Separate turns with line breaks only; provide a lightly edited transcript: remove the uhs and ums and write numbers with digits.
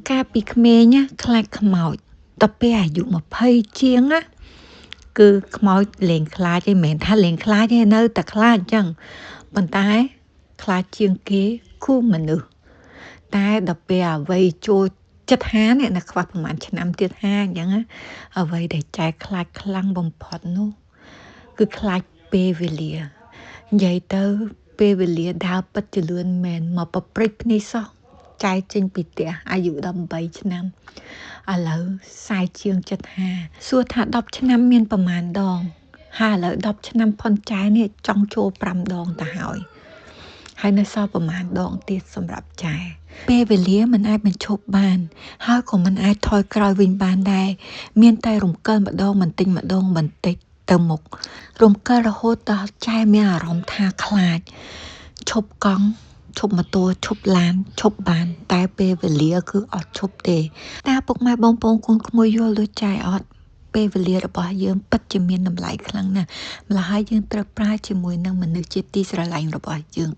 កាលពីក្មេងណាខ្លាចខ្មោចដល់ពេលអាយុ20ជាងណាគឺខ្មោចលែងខ្លាចទេមិនមែនថាលែងខ្លាចទេនៅតែខ្លាចអញ្ចឹងប៉ុន្តែខ្លាចជាងគេគូមនុស្សតែដល់ពេលអ្វីចូលចិត្តហានេះណាខ្វះប្រហែលឆ្នាំទៀតហាអញ្ចឹងណាអ្វីដែលចែកខ្លាចខ្លាំងបំផុតនោះគឺខ្លាចពេលវេលានិយាយទៅពេលវេលាដើរពិតជាលឿនមែនមកប្រព្រឹត្តភ្នែកសោះចែកចេញពីផ្ទះអាយុ18ឆ្នាំឥឡូវ40ជាង75សួរថា10ឆ្នាំមានប្រមាណដងហើយឥឡូវ10ឆ្នាំផុនចែនេះចង់ចូល5ដងទៅហើយហើយនៅសល់ប្រមាណដងទៀតសម្រាប់ចែពេលវេលាមិនអាចបញ្ឈប់បាន ហើយក៏មិនអាចថយក្រោយវិញបានដែរមានតែរំកិលម្ដងបន្តិចម្ដងបន្តិចទៅមុខរំកិលរហូតដល់ចែមានអារម្មណ៍ថាខ្លាចឈប់កង់ឈប់ម៉ូតូឈប់ឡានឈប់បានតែពេលវេលាគឺអត់ឈប់ទេតើពុកម៉ែបងប្អូនកូនក្មួយយល់ដូចចែអត់ពេលវេលារបស់យើងពិតជាមានតម្លៃខ្លាំងណាស់ម្ល៉េះហើយយើងត្រូវប្រើជាមួយនឹងមនុស្សជាទីស្រឡាញ់របស់យើង